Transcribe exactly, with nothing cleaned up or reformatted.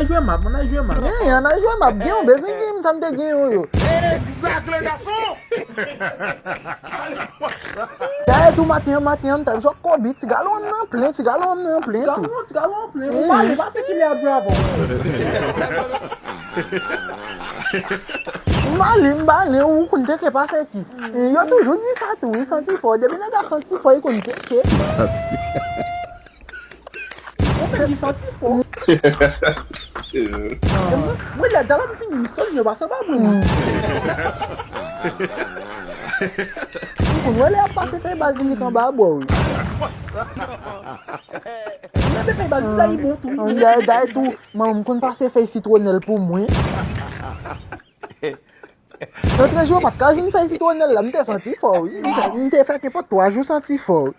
Jwe map, ann al jwe map. Gen, ann al jwe map. Gen, ou bezwen gen sa m te gen yo. Egzak, le gason! Dayè tou maten an, maten an, m t ap jwe ak Kobe, ti galon an nan plen, ti galon an nan plen tou. Ti galon, ti galon an plen. Ou pale, pase ki lè ap jwe avè w. M ale, m bale, ou konn teke pase ki. Yo toujou di sa tou, wi, santi fò. Depi nèg la santi fò, li konn teke. Ou menm ki santi fò. Mwen, mwen, lè dala m fini, m sonn yo pa sanba mwen. Ou konn wè lè ap pase fèy bazilik anba bò, wi. Mwen, fèy bazilik la, li bon tou, wi. Dayè, dayè tou, mwen, m konn pase fèy sitwonèl pou mwen. Lòt jou, ou pa t ka jwenn fèy sitwonèl la, m te santi fò, wi. M te, m te fè kenpòt twa jou santi fò, wi.